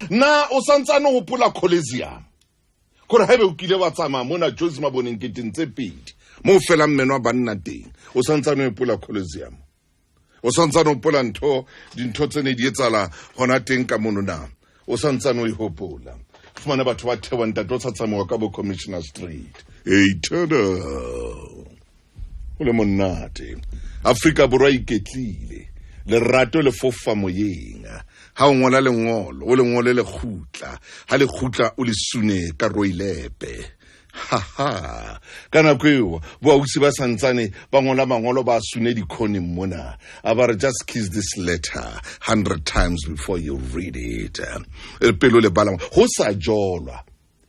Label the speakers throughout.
Speaker 1: Na o santsane o hopola Coliseum? Gore haebe o kile wa tsamaya mona Jozi Maboneng keteng tse pedi mo o felang meno a banna teng, o santsane o hopola Coliseum? O santsane o hopola ntho dintho tse ne di etsala hona teng ka mono na? O santsane o e hopola? Fumana batho ba thewa ntate o sa tsamaiwa ka bo Commissioner Street. Hey, tada! Go le monate. Afrika Borwa iketlile. Lerato le fofa moyeng. Ha o ngola lengolo, o lengole le kgutla. Ha le kgutla o le sune ka roilepe. Ha ha. Ka nako eo, boausi ba santsane ba ngola mangolo ba sune dikhoning mona. A ba re just kiss this letter 100 times before you read it. Pelo le bala ho sa jolwa.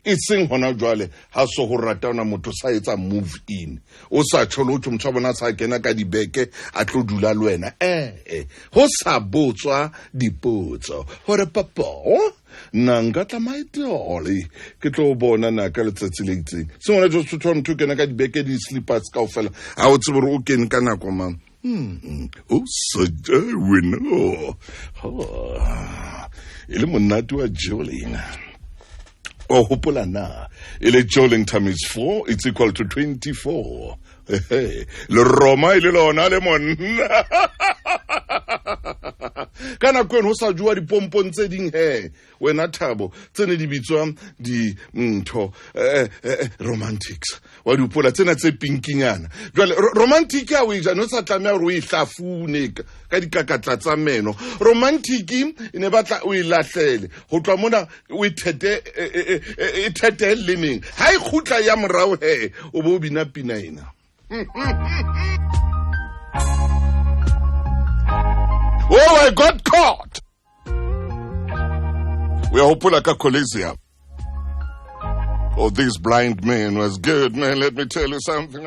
Speaker 1: E seng hona jwale ha so ho rata ona motho sa etsa move in. O sa tsholo o motho wa bona sa kena ka dibeke a tlo dula le wena. Ho sa botswa dipotso. Hore papa, nna nka tla maetole ke tlo bona na ka letsatsi le itseng. Se ngwana jo se motho o kena ka dibeke di slippers kaofela. Ha o tsebe hore o kene ka nako mang. O sa wena. E le monate wa Jolene. O hopola na e le Jolene times 4 it's equal to 24. Le Roma e le lona le monna. Ka nako eno ho sa jowa dipompong tse ding he wena Thabo tse ne di bitswa di ntho romantics wa di hopola tsena tse pinkinyana. Jwale romantic ha o e ja no sa tlameha hore o e hlafune ka dikakatla tsa meno. Romantic e ne batla o e lahlele ho tloha mona o e thete e thete lemeng ha e kgutla ya morao he o bo bina pina ena. Oh, I got caught. We are hopola ka Coliseum. Oh, this blind man was good, man. Let me tell you something.